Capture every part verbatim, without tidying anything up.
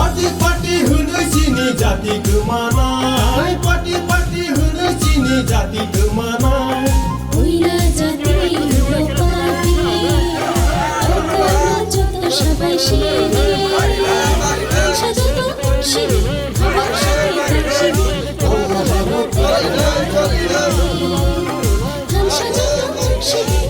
Party party hwnwi chini jati kwmanai, party party hwnwi chini jati kwmanai. Puila jati lo party, okono joto sabai sini. Tangsa joto tang sini, habak sakhe tang sini. Tangsa joto tang sini.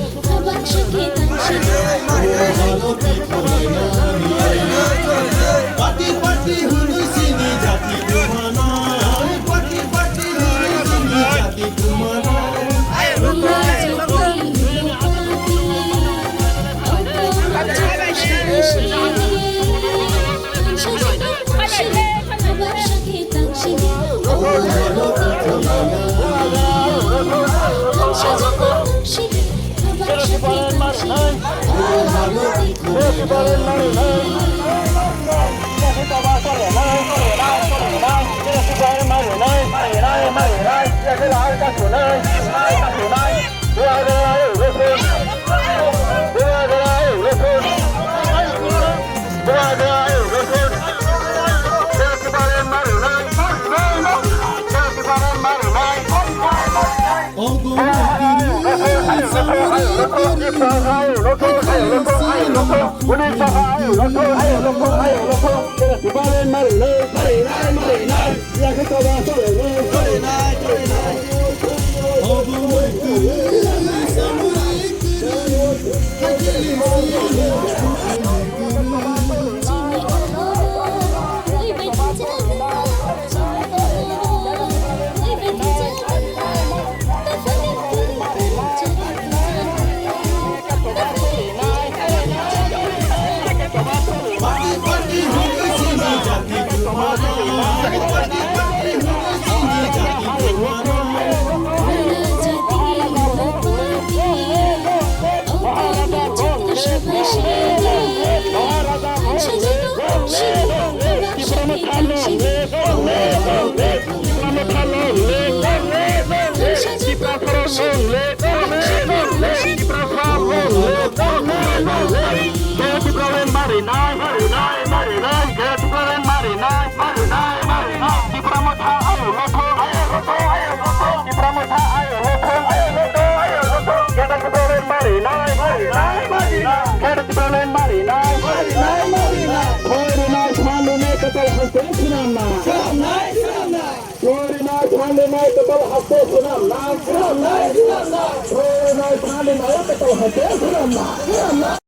Soi rinai sal rinai kwtal haste swnamnai. Soi rinai sal rinai kwtal haste swnamnai. Soi rinai sal rinai kwtal haste swnamnai.